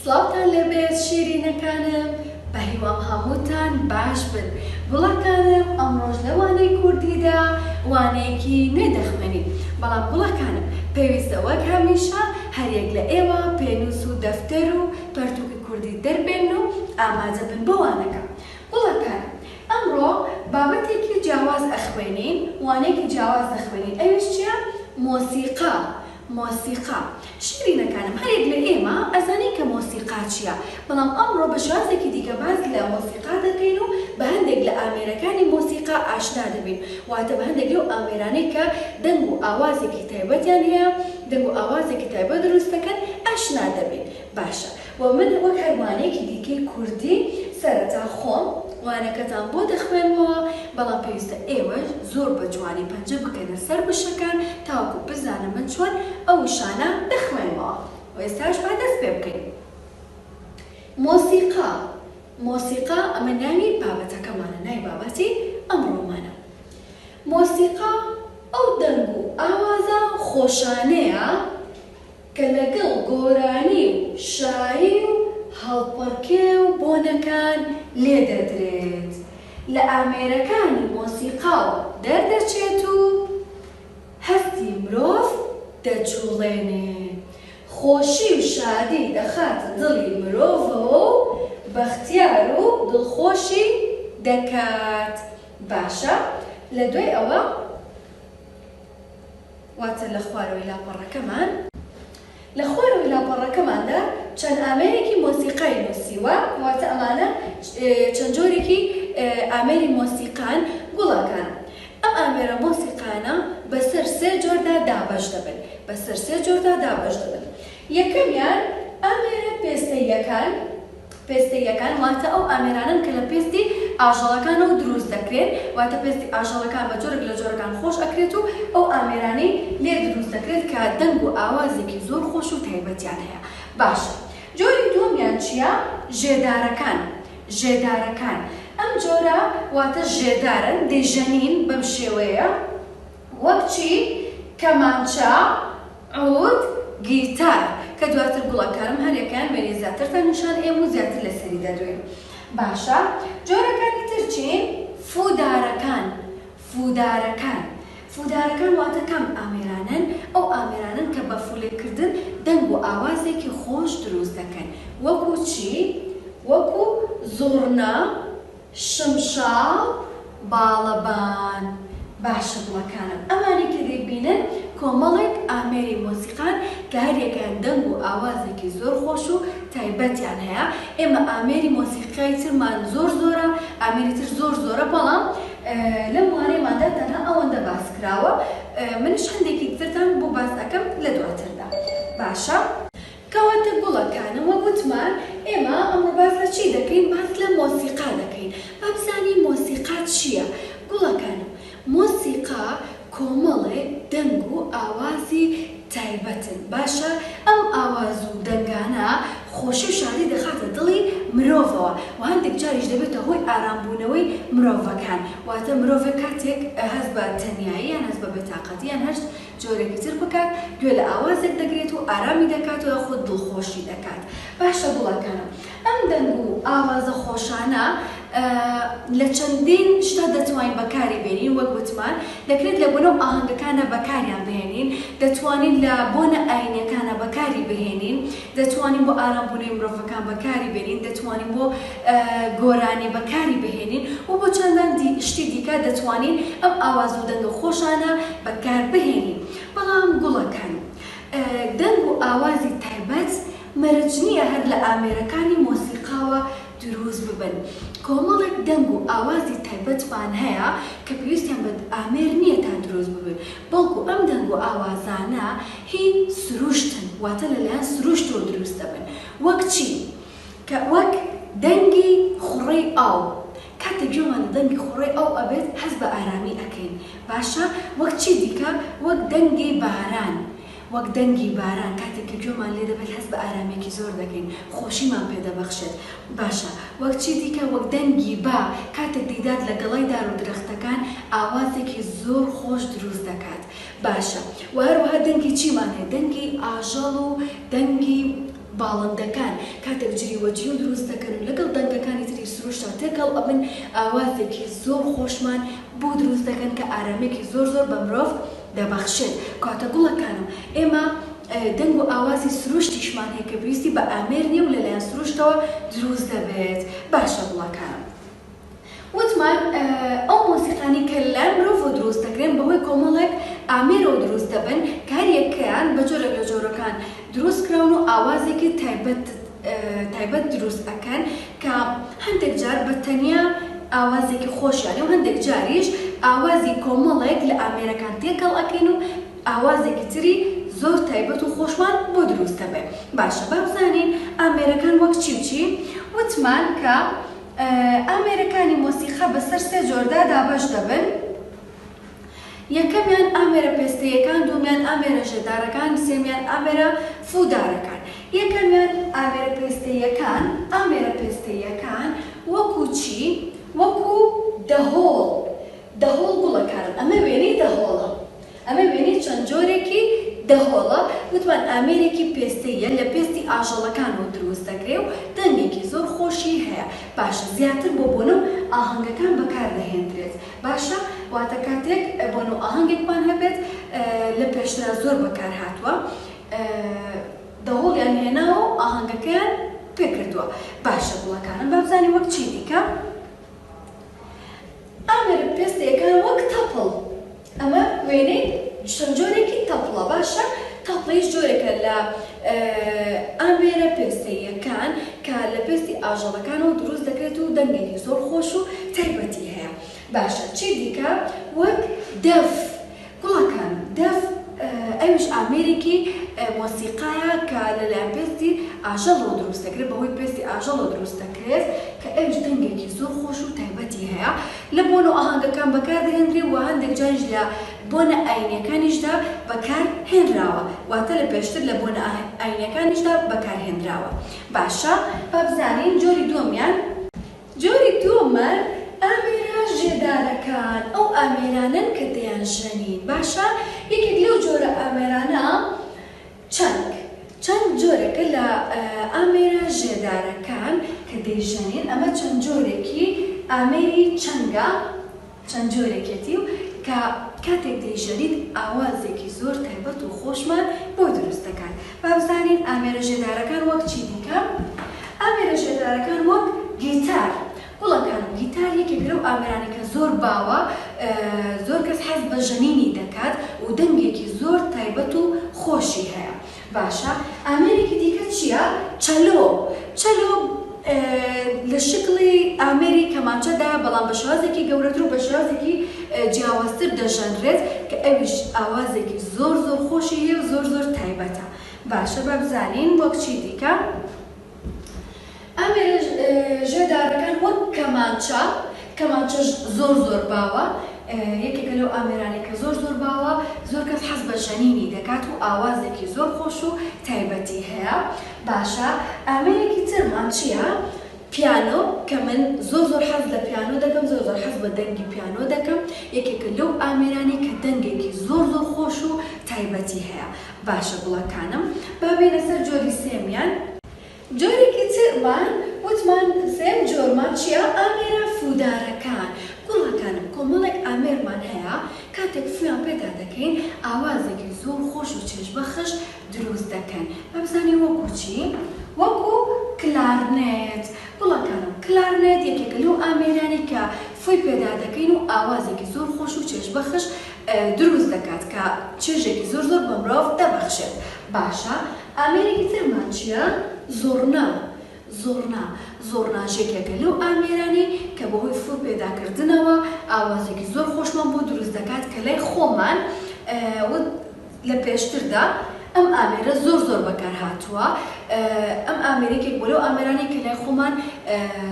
سڵاوتان لێبێت شیرینەکانم بەهیوام هەمووتان باش بن گوڵەکانم ئەمڕۆش لە وانەی کوردیدا وانەیەکی نوێ دەخوێنین بەڵام گوڵەکانم پێویستە وەک هەمیشە هەریەک لە ئێوە پێنووس و دەفتەر و پەرتووکی کوردی دەربێنن و ئامادە بن بۆ وانەکە گوڵەکانم ئەمڕۆ بابەتێکی جیاواز ئەخوێنین وانەیەکی جیاواز دەخوێنین ئەویش چیە مۆسیقا مۆسیقا. شیرینەکانم هەریەک لە ئێمە ئەزانین کە مۆسیقا چیە، بەڵام ئەمڕۆ بە شێوازێکی دیکە باس لە مۆسیقا دەکەین و بە هەندێک لە ئامێرەکانی مۆسیقا ئاشنا دەبین، واتە بە هەندێک لەو ئامێرانەی کە دەنگ و ئاوازێکی تایبەتیان هەیە، دەنگ و ئاوازێکی تایبەت دروست دەکەن ئاشنا دەبین. باشە وە من وەک هەر وانەیەکی دیکەی کوردی سەرەتا خۆم وانەکەتان بۆ دەخوێنمەوە بەڵام پێویستە ئێوەش زۆر بە جوانی پەنجە بکەنە سەر وشەکان تاوەکو بزانن من چۆن ئەو وشانە دەخوێنمەوە وە ئێستاش با دەست پێ بکەین مۆسیقا مۆسیقا ئەمە ناوی بابەتەکەمانە ناوی بابەتی ئەمڕۆمانە مۆسیقا ئەو دەنگ و ئاوازە خۆشانەیە کە لەگەڵ گۆرانی و شایی و هەڵپەڕکێ و بۆنەکان لێدەدرێت، لە ئامێرەکانی مۆسیقاوە دەردەچێت و هەستی مرۆڤ دەجوڵێنێ، خۆشی و شادی دەخاتە دڵی مرۆڤەوە و بەختیار و دڵخۆشی دەکات. باشە لە دوای ئەوە. واتە لە خوارەوەی لاپەڕەکەمان. لە خوارەوەی لاپەڕەکەماندا چەند ئامێرێکی مۆسیقای نووسیوە، واتە ئەمانە چەند جۆرێکی ئامێری مۆسیقان، گوڵەکان. ئەم ئامێرە مۆسیقانە بەسەر سێ جۆردا دابەش دەبن، بەسەر سێ جۆردا دابەش دەبن. یەکەمیان ئامێرە پێستەییەکان. پێستەییەکان واتە ئەو ئامێرانەن کە لە پێستی ئاژەڵەکانەوە دروست دەکرێن، واتە پێستی ئاژەڵەکان بە جۆرێک لە جۆرەکان خۆش ئەکرێت و ئەو ئامێرانەی لێ دروست دەکرێت کە دەنگ و ئاوازێکی زۆر خۆش و تایبەتیان هەیە. باشە جۆری دووەمیان چییە؟ ژێدارەکان ژێدارەکان ئەم جۆرە واتە ژێدارن دەیژەنین بەم شێوەیە وەک چی؟ کەمانچە، عود، گیتار، کە دواتر گوڵەکانم هەریەکەیان وێنەی زیاترتان نیشان ئێم و زیاتر لەسەری دەدوێین. باشە جۆرەکانی تر چین؟ فوودارەکان، فوودارەکان، فوودارەکان واتە کام ئامێرانەن؟ ئەو ئامێرانەن کە بە فوولێکردن دەنگ و ئاوازێکی خۆش دروست دەکەن. وەکوو چی؟ وەکوو زوڕنا، شمشاڵ باڵەبان باشە گوڵەکانم ئەمانەی کە دەیبینن کۆمەڵێک ئامێری مۆسیقان کە هەریەکەیان دەنگ و ئاوازێکی زۆر خۆش و تایبەتیان هەیە ئێمە ئامێری مۆسیقای ترمان زۆر زۆرە ئامێری تر زۆر زۆرە بەڵام لەم وانەیەماندا تەنها ئەوەندە باس کراوە منیش هەندێکی ترتان بۆ باس ئەکەم لە دواتردا باشە. کەواتە گوڵەکانم وەک وتمان ئێمە ئەمڕۆ باس لە چی دەکەین؟ باس لە مۆسیقا دەکەین. با بزانین مۆسیقا چییە؟ گوڵەکانم مۆسیقا کۆمەڵێک دەنگ و ئاوازی تایبەتن. باشە ئەم ئاواز و دەنگانە خۆشی و شادی دەخاتە دڵی مرۆڤەوە و هەندێک جاریش دەبێتە هۆی ئارامبوونەوەی مرۆڤەکان. واتە مرۆڤێک کاتێک هەست بە تەنیایی یان هەست بە بێتاقەتی یان هەر جۆرێکی تر بکات، گوێ لە ئاوازێک دەگرێت و ئارامی دەکات و یاخود دڵخۆشی دەکات. باشە گوڵەکانم، ئەم دەنگ و ئاوازە خۆشانە لە چەندین شتا دەتوانین بەکاری بێنین، وەک وتمان دەکرێت لە بۆنە و ئاهەنگەکانا بەکاریان بهێنین، دەتوانین لە بۆنە ئاینیەکانا بەکاری بهێنین، دەتوانین بۆ ئارامبوونەوەی مرۆڤەکان بەکاری بێنین، دەتوانین بۆ گۆرانی بەکاری بهێنین و بۆ چەندان شتی دیکە دەتوانین ئەم ئاواز و دەنگە خۆشانە بەکار بهێنین. بەڵام گوڵەکان دەنگ و ئاوازی تایبەت مەرج نییە هەر لە ئامێرەکانی مۆسیقاوە دروست ببن. کۆمەڵێک دەنگ و ئاوازی تایبەتمان هەیە کە پێویستیان بە ئامێر نییە تا دروست ببن، بەڵکو ئەم دەنگ و ئاوازانە هی سروشتن، واتە لەلایەن سروشتەوە دروست دەبن. وەک چی؟ کە وەک دەنگی خوڕەی ئاو، کاتێک گوێمان لە دەنگی خوڕەی ئاو ئەبێت هەست بە ئارامی ئەکەین. باشە وەک چی دیکە؟ وەک دەنگی باران، وەک دەنگی باران کاتێک کە گوێمان لێ دەبێت هەست بە ئارامیەکی زۆر دەکەین خۆشیمان پێ دەبەخشێت باشە وەک چی دیکە وەک دەنگی با کاتێک دەیدات لە گەڵای دار و درەختەکان ئاوازێکی زۆر خۆش دروست دەکات باشە وە هەروەها دەنگی چیمان هەیە دەنگی ئاژەڵ و دەنگی. باڵندەکان کاتێک جریوە جریو دروست دەکەن و لەگەڵ دەنگەکانی تری سروشتا تێکەڵ ئەبن ئاوازێکی زۆر خۆشمان بۆ دروست دەکەن کە ئارامیەکی زۆر زۆر بە مرۆڤ دەبەخشێت. کەواتە گوڵەکانم ئێمە دەنگ و ئاوازی سروشتیشمان هەیە کە پێویستی بە ئامێر نیە و لەلایەن سروشتەوە دروست دەبێت. باشە گوڵەکانم. وتمان ئەو مۆسیقانەی کە لەلایەن مرۆڤەوە دروست دەکرێن بەهۆی کۆمەڵێک ئامێرەوە دروست دەبن کە هەر یەکەیان بە جۆرێک لە جۆرەکان دروست کراون و ئاوازێکی تایبەت تایبەت دروست ئەکەن کە هەندێک جار بە تەنیا ئاوازێکی خۆشیانە و هەندێک جاریش ئاوازی کۆمەڵێک لە ئامێرەکان تێکەڵ ئەکەین و ئاوازێکی تری زۆر تایبەت و خۆشمان بۆ دروست دەبێ. باشە با بزانین ئامێرەکان وەک چی و چی؟ وتمان کە ئامێرەکانی مۆسیقا بەسەر سێ جۆردا دابەش دەبن، یەکەمیان ئامێرە پێستەییەکان، دووەمیان ئامێرە ژێدارەکان، سێمیان ئامێرە فوودارەکان. یەکەمیان ئامێرە پێستەییەکان، ئامێرە پێستەییەکان وەکوو چی؟ وەکوو دەهۆڵ، دەهۆڵ گوڵەکانم، ئەمە وێنەی دەهۆڵە. ئەمە وێنەی چەند جۆرێکی دەهۆڵە، وتمان ئامێرێکی پێستەییە لە پێستی ئاژەڵەکانەوە دروست دەکرێ و دەنگێکی زۆر خۆشی هەیە، باشە زیاتر بۆ بۆنە و ئاهەنگەکان بەکار دەهێندرێت، باشە واتە کاتێک بۆنە و ئاهەنگێکمان هەبێت لە پێشترا زۆر بەکار هاتووە دەهۆڵیان هێناوە و ئاهەنگەکەیان پێ کردووە، باشە گوڵەکانم با بزانین وەک چی دیکە. ئامێرە پێستەیەکان وەک تەپڵ، ئەمە وێنەی چەند جۆرێکی تەپڵە باشە تەپڵیش جۆرێکە لە ئامێرە پێستەییەکان کە لە پێستی ئاژەڵەکانەوە دروست دەکرێت و دەنگێکی زۆر خۆش و تایبەتی هەیە باشە چی دیکە وەک دەف گوڵەکان، دەف، ئەویش ئامێرێکی مۆسیقایە کە لەلایەن پێستی ئاژەڵەوە دروست دەکرێت، بەهۆی پێستی ئاژەڵەوە دروست دەکرێت، کە ئەویش دەنگێکی زۆر خۆش و تایبەتی هەیە، لە بۆنە و ئاهەنگەکان بەکاردەهێندرێت و هەندێک جاریش لە بۆنە ئاینییەکانیشدا بەکارهێنراوە، واتە لە پێشتر لە بۆنە ئاینییەکانیشدا بەکارهێنراوە. باشە با بزانین جۆری دووەمیان. جۆری دووەمان ئامێرە ژێدارەکان، ئەو ئامێرانەن کە دەیانژەنین، باشە یەکێک لەو جۆرە ئامێرانە چەنگ، چەنگ جۆرێکە لە ئامێرە ژێدارەکان کە دەیژەنین، ئەمە چەند جۆرێکی ئامێری چەنگە، چەند جۆرێکیەتی و کە کاتێک دەیژەنیت ئاوازێکی زۆر تایبەت و خۆشمان بۆ دروست دەکات. با بزانین ئامێرە ژێدارەکان وەک چی دیکە؟ ئامێرە ژێدارەکان وەک گیتار، گوڵەکانم گیتار یەکێکە لەو ئامێرانەی کە زۆر باوە، زۆر کەس حەز بە ژەنینی دەکات و دەنگێکی زۆر تایبەت و خۆشی هەیە. باشە ئامێرێکی دیکە چییە؟ چەلۆ، چەلۆ لە شکڵی ئامێری کەمانچەدایە بەڵام بە شێوازێکی گەورەتر و بە شێوازێکی جیاوازتر دەژەنرێت کە ئەویش ئاوازێکی زۆر زۆر خۆشی هەیە و زۆر زۆر تایبەتە. باشە با بزانین وەک چی دیکە؟ ئامێرە ژێدارەکان وەک کەمانچە، کەمانچەش زۆر زۆر باوە، یەکێکە لەو ئامێرانەی کە زۆر زۆر باوە، زۆر کەس حەز بە ژەنینی دەکات و ئاوازێکی زۆر خۆش و تایبەتی هەیە. باشە ئامێرێکی ترمان چییە؟ پیانۆ، کە من زۆر زۆر حەز لە پیانۆ دەکەم، زۆر زۆر حەز بە دەنگی پیانۆ دەکەم، یەکێکە لەو ئامێرانەی کە دەنگێکی زۆر زۆر خۆش و تایبەتی هەیە. باشە گوڵەکانم با بێینە سەر جۆری سێمیان. جۆرێکی ترمان وتمان سێم جۆرمان چیە ئامێرە فوودارەکان گوڵەکانم کۆمەڵێک ئامێرمان هەیە کاتێک فوویان پێدا دەکەین ئاوازێکی زۆر خۆش و چێژبەخش دروست دەکەن با بزانین وەکو چی وەکو کلارنێت گوڵەکانم کلارنێت یەکێکە لەو ئامێرانەی کە فووی پێدا دەکەین و ئاوازێکی زۆر خۆش و چێژبەخش دروست دەکات کە چێژێکی زۆر زۆر بە مرۆڤ دەبەخشێت باشە ئامێرێکی ترمان چیە؟ زوڕنا زوڕنا زوڕناش یەکێکە لەو ئامێرانەی کە بەهۆی فوو پێداکردنەوە ئاوازێکی زۆر خۆشمان بۆ دروست دەکات کە لای خۆمان لە پێشتردا ئەم ئامێرە زۆر زۆر بەکار هاتووە ئەم ئامێرە یەکێک بووە لەو ئامێرانەی کە لای خۆمان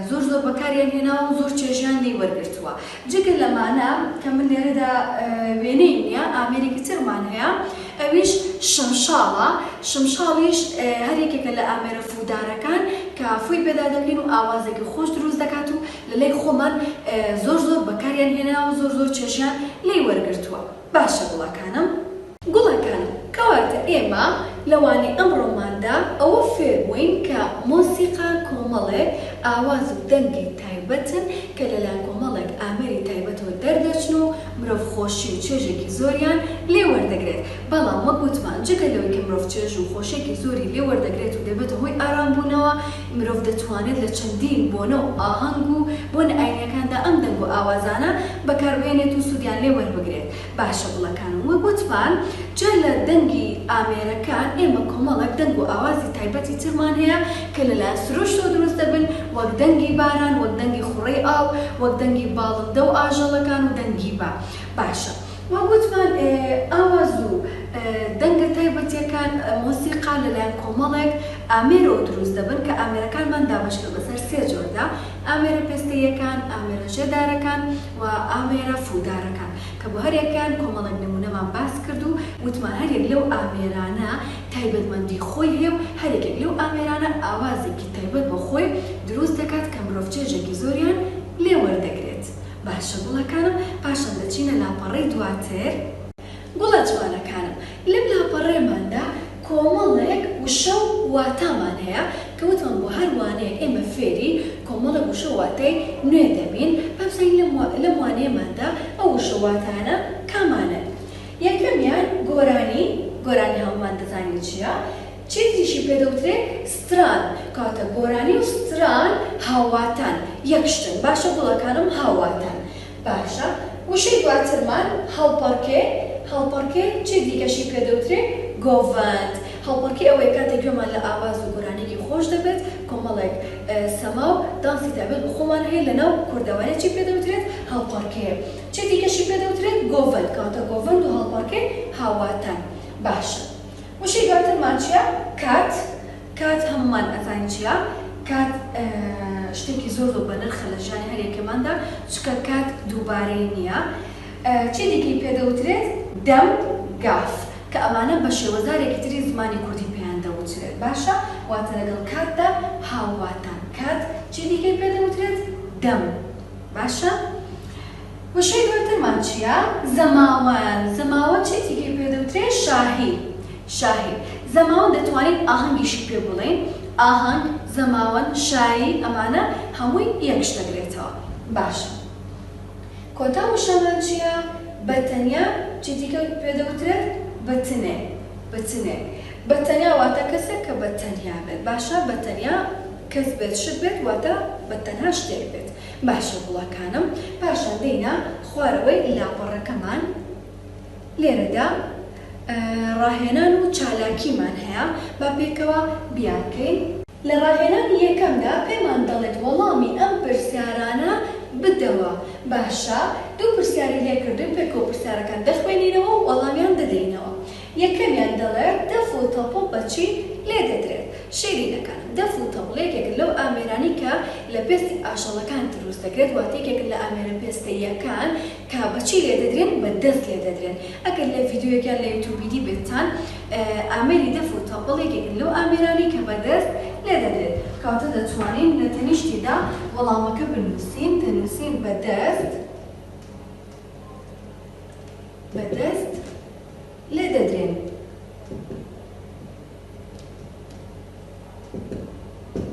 زۆر زۆر بەکاریان هێناوە و زۆر چێژیان لێی وەرگرتووە جگە لەمانە کە من لێرەدا وێنەی نییە ئامێرێکی ترمان هەیە ئەویش شمشاڵە شمشاڵیش هەر یەکێکە لە ئامێرە فوودارەکان کە فووی پێدا دەکەین و ئاوازێکی خۆش دروست دەکات و لە لای خۆمان زۆر زۆر بەکاریان هێناوە و زۆر زۆر چێژیان لێی وەرگرتووە باشە گوڵەکانم. گوڵەکانم کەواتە ئێمە لە وانەی ئەمڕۆماندا ئەوە فێربووین کە مۆسیقا کۆمەڵێک ئاواز و دەنگی تایبەتن کە لەلایەن کۆمەڵێک ئامێری تایبەتەوە دەردەچن و مرۆڤ خۆشی و چێژێکی زۆریان لێ وەردەگرێت، بەڵام وەک وتمان جگە لەوەی کە مرۆڤ چێژ و خۆشیەکی زۆری لێ وەردەگرێت و دەبێتە هۆی ئارامبوونەوە، مرۆڤ دەتوانێت لە چەندین بۆنە و ئاهەنگ و بۆنە ئاینیەکاندا ئەم دەنگ و ئاوازانە بەکاربهێنێت و سوودیان لێ وەربگرێت. باشە گوڵەکانم وەک وتمان جیا لە دەنگی ئامێرەکان ئێمە کۆمەڵێک دەنگ و ئاوازی تایبەتی ترمان هەیە کە لەلایەن سروشتەوە دروست دەبن وەک دەنگی باران وەک دەنگی خوڕەی ئاو وەک دەنگی باڵندە و ئاژەڵەکان و دەنگی با باشە وەک وتمان ئاواز و دەنگە تایبەتیەکان مۆسیقا لەلایەن کۆمەڵێک ئامێرەوە دروست دەبن کە ئامێرەکانمان دابەشکرد بەسەر سێ جۆردا ئامێرە پێستەییەکان، ئامێرە ژێدارەکان و ئامێرە فوودارەکان کە بۆ هەریەکەیان کۆمەڵێک نموونەمان باس کرد و وتمان هەریەک لەو ئامێرانە تایبەتمەندی خۆی هەیە و هەریەکێک لەو ئامێرانە ئاوازێکی تایبەت بە خۆی دروست دەکات کە مرۆڤ چێژێکی زۆریان لێ وەردەگرێت. باشە گوڵەکانم پاشان دەچینە لاپەڕەی دواتر. گوڵە جوانەکانم لەم لاپەڕەیەماندا کۆمەڵێک وشە و واتامان هەیە کە وتمان بۆ هەر وانەیەک ئێمە فێری کۆمەڵێک وشە و واتای نوێ دەبین با بزانین لەم لەم وانەیەماندا ئەو وشە و واتایانە کامانەن یەکەمیان گۆرانی گۆرانی هەموومان دەزانین چییە چی تریشی پێ دەوترێ ستران کەواتە گۆرانی و ستران هاوواتان یەک شتن باشە گوڵەکانم هاوواتان باشە وشەی دواترمان هەڵپەڕکێ، هەڵپەڕکێ چی دیکەشی پێ دەوترێ؟ گۆڤەند. هەڵپەڕکێ ئەوەیە کاتێک گوێمان لە ئاواز و گۆرانیەکی خۆش دەبێت کۆمەڵێک سەما و دانسی تایبەت بە خۆمان هەیە لە ناو کوردەواریا چی پێ دەوترێت؟ هەڵپەڕکێ. چی دیکەشی پێ دەوترێت؟ گۆڤەند. کەواتە گۆڤەند و هەڵپەڕکێ هاوواتان. باشە وشەی دواترمان چیە؟ کات. کات هەموومان ئەزانین چیە، کات شتێکی زۆر زۆر بەنرخە لە ژیانی هەر یەکێماندا، چونکە کات دووبارەی نیە. چی دیکەی پێ دەوترێت؟ دەم، گاف، کە ئەمانە بە شێوەزارێکی تری زمانی کوردی پێیان دەوترێت. باشە، واتە لەگەڵ کاتدا هاوواتان. کات چی دیکەی پێ دەوترێت؟ دەم. باشە. وشەی دواترمان چییە؟ زەماوەند. زەماوەند چی دیکەی پێ دەوترێ؟ شاهی. شاهی. زەماوەند دەتوانین ئاهەنگیشی پێ بڵێین. ئاهەنگ، زەماوەند، شایی ئەمانە هەمووی یەک شت دەگرێتەوە. باشە. کۆتا وشەمان چییە؟ بە تەنیا چی دیکە پێ دەوترێت؟ بە تنێ. بە تنێ. بە تەنیا واتە کەسێک کە بە تەنیا بێت. باشە بە تەنیا کەس بێت شت بێت واتە بە تەنها شتێک بێت. باشە گوڵەکانم پاشان دێینە خوارەوەی لاپەڕەکەمان لێرەدا ڕاهێنان و چالاکیمان هەیە با پێکەوە بیانکەین. لە ڕاهێنانی یەکەمدا پێمان دەڵێت وەڵامی ئەم پرسیارانە بدەوە باشە دوو پرسیاری لێکردوین پێکەوە پرسیارەکان دەخوێنینەوە و وەڵامیان دەدەینەوە یەکەمیان دەڵێت دەف و تەپڵ بە چی لێدەدرێت؟ شیرینەکان، دەف و تەپڵ یەکێکن لەو ئامێرانەی کە لە پێستی ئاژەڵەکان دروست دەکرێت، واتە یەکێکن لە ئامێرە پێستەییەکان کە بە چی لێدەدرێن؟ بە دەست لێدەدرێن. ئەگەر لە ڤیدیۆیەک یان لە یوتوبی دیبێتتان ئامێری دەف و تەپڵ یەکێکن لەو ئامێرانەی کە بە دەست لێدەدرێت. کەواتە دەتوانین لە تەنیشتیدا وەڵامەکە بنووسین، دەنووسین بە دەست، بە دەست لێدەدرێن.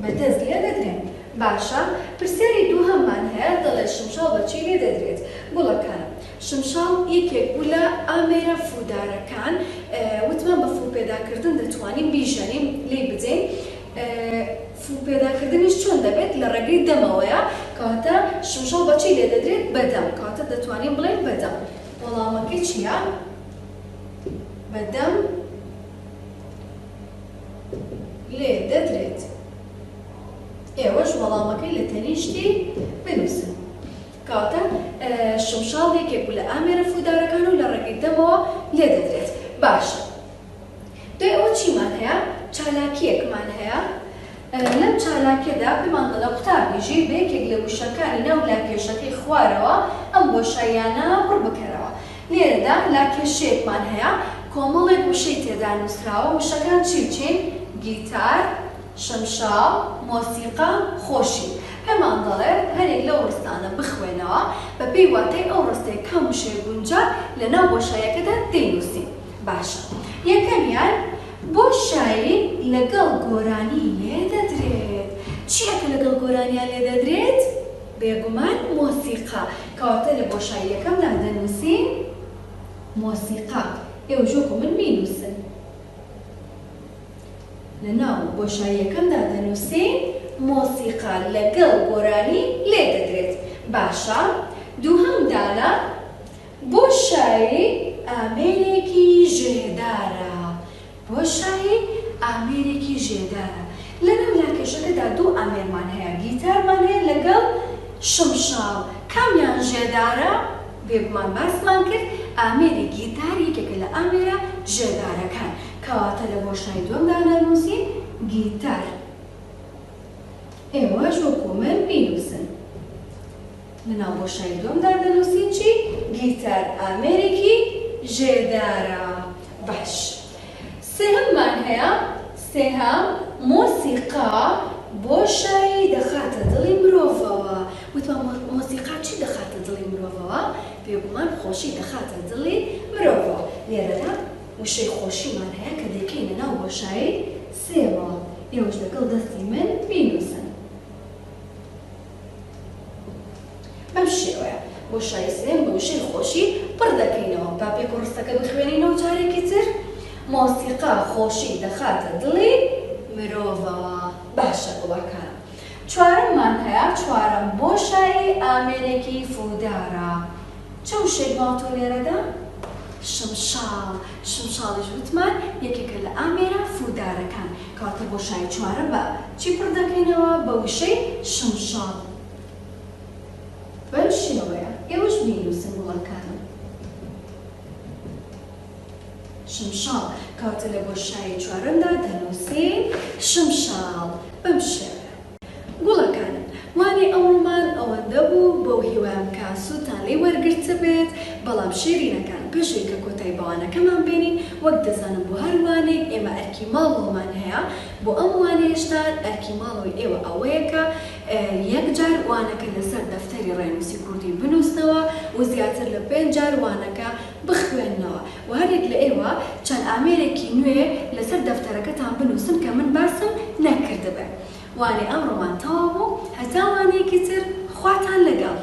بە دەست لێ دەدرێن. باشە پرسیاری دووهەممان هەیە دەڵێت شمشاڵ بە چی لێ دەدرێت؟ گوڵەکانم شمشاڵ یەکێک بوو لە ئامێرە فوودارەکان وتمان بە فووپێداکردن دەتوانین بیژەنین لێی بدەین فووپێداکردنیش چۆن دەبێت لە ڕێگەی دەمەوەیە کەواتە شمشاڵ بە چی لێ دەدرێت بە دەم کەواتە دەتوانین بڵێین بە دەم وەڵامەکەی چییە؟ بە دەم لێ دەدرێت. ئێوەش وەڵامەکەی لە تەنیشتی بنووسن. کەواتە شمشاڵ یەکێک بوو لە ئامێرە فوودارەکان و لە ڕێگەی دەمەوە لێ دەدرێت. باشە دوای ئەوە چیمان هەیە؟ چالاکییەکمان هەیە. لەم چالاکیەدا پێمان دەڵێ قوتابی ژیر بە یەکێک لە وشەکانی ناو لاکێشەکەی خوارەوە ئەم بۆشاییانە پڕ بکەرەوە. لێرەدا لاکێشەیەکمان هەیە کۆمەڵێک وشەی تێدا نووسراوە، وشەکان چی و چین؟ گیتار، شمشاڵ، مۆسیقا، خۆشی. پێمان دەڵێت هەریەک لەو ڕستانە بخوێنەوە، بەپێی واتای ئەو ڕستەیە کام وشەیە گونجا لە ناو بۆشاییەکەدا دەینووسین. باشە یەکەمیان. بۆشایی لەگەڵ گۆرانی لێ دەدرێت. چییە کە لەگەڵ گۆرانیان لێ دەدرێت؟ بێگومان مۆسیقا. کەواتە لە بۆشایی یەکەمدا دەنووسین مۆسیقا. ئێوەش وەکو من بینووسن. لە ناو بۆشایی یەکەمدا دەنووسین مۆسیقا لەگەڵ گۆرانی لێ دەدرێت. باشە دووهەم دانە بۆشایی ئامێرێکی ژێدارە. بۆشایی ئامێرێکی ژێدارە. لەناو لاکێشەکەدا دوو ئامێرمان هەیە، گیتارمان هەیە لەگەڵ شمشاڵ. کامیان ژێدارە؟ بێگومان باسمان کرد ئامێری گیتار یەکێکە لە ئامێرە ژێدارەکان. کەواتە لە بۆشایی دووەمدا دەنووسین گیتار. ئێوەش وەکوو من بینووسن. لەناو بۆشایی دووەمدا دەنووسین چی؟ گیتار ئامێرێکی ژێدارە. باش. سێهەممان هەیە، سێهەم، مۆسیقا بۆشایی دەخاتە دڵی مرۆڤەوە. وتمان مۆسیقا چی دەخاتە دڵی مرۆڤەوە؟ بێگومان خۆشی دەخاتە دڵی مرۆڤەوە. لێرەدا وشەی خۆشیمان هەیە کە دەیکەینە ناو بۆشایی سێیەمەوە. ئێوەش لەگەڵ دەستی من بینووسن. بەم شێوەیە بۆشایی سێیەم بە وشەی خۆشی پڕ دەکەینەوە. با پێکەوە ڕستەکە بخوێنینەوە جارێکی تر، مۆسیقا خۆشی دەخاتە دڵی مرۆڤەوە. باشە گوڵەکانم. چوارەممان هەیە، چوارەم بۆشایی ئامێرێکی فوودارە. چ وشەیەک ماوەتەوە لێرەدا؟ شمشاڵ. شمشاڵیش وتمان یەکێکە لە ئامێرە فوودارەکان. کەواتە بۆشایی چوارەم بە چی پڕ دەکەینەوە؟ بە وشەی شمشاڵ. بەم شێوەیە ئێوەش بینووسن گوڵەکانم. شمشاڵ. کەواتە لە بۆشایی چوارەمدا دەنووسین شمشاڵ. بەم شێوەیە. گوڵەکانم. وانەی ئەمڕۆمان ئەوەندە بوو، بەو هیوایەم کە سوودتان لێی وەرگرتبێت، بەڵام شیرینەکان پێش ئەوەی کە کۆتایی بە وانەکەمان بێنین، وەک دەزانن بۆ هەر وانەیەک ئێمە ئەرکی ماڵەوەمان هەیە، بۆ ئەم وانەیەشتان ئەرکی ماڵەوەی ئێوە ئەوەیە کە یەک جار وانەکە لەسەر دەفتەری ڕێنووسی کوردی بنووسنەوە و زیاتر لە پێنج جار وانەکە بخوێننەوە و هەریەک لە ئێوە چەند ئامێرێکی نوێ لەسەر دەفتەرەکەتان بنووسن کە من باسم نەکردبێ. وانەی ئەمڕۆمان تەواو بوو، هەتا وانەیەکی تر خواتان لەگەڵ.